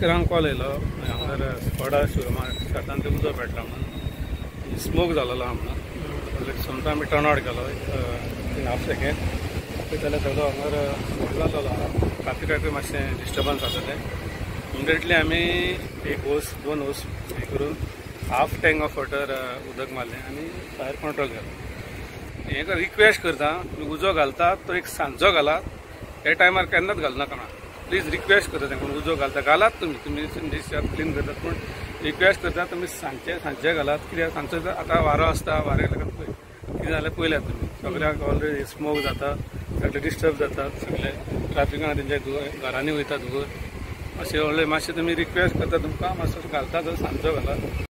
इकरांक कॉल येयलो हांगासर स्कोडा शोरुमा शेतान ते उजो पेटला म्हणून, स्मोक जालेलो आहा म्हणून. समजा आमी टर्न आवट केलो हाफ सेकेंड पळयता जाल्यार सगळो हांगासर स्मोक जाल्लो आहा. ट्राफिकाकूय मातशें डिस्टर्बन्स जाता तें. इमिडिएटली आमी एक होस दोन होस हे करून हाफ टँक ऑफ वॉटर उदक मारलें आनी फायर कंट्रोल केलो. हें रिक्वेस्ट करता, तुमी उजो घालता तो एक सांजो घालात, हे टायमार केन्नाच घालनाका ना. प्लीज रिक्वेस्ट करता तेंका, उजो घालता घालात तुमी, तुमी क्लीन करतात, पूण रिक्वेस्ट करता तुमी सांजचे सांजचे घालात. कित्याक सांजचो आतां वारो आसता, वाऱ्याक लागून पळय कितें जाल्यार पळयल्यात तुमी सगळ्याक ऑलरेडी स्मोक जाता, सगळे डिस्टर्ब जातात, सगळे ट्राफिकान तेंच्या घरांनी वयता धुंवर. अशें व्हडलें मातशें तुमी रिक्वेस्ट करता तुमकां, मातसो घालता जाल्यार सांजचो घालात.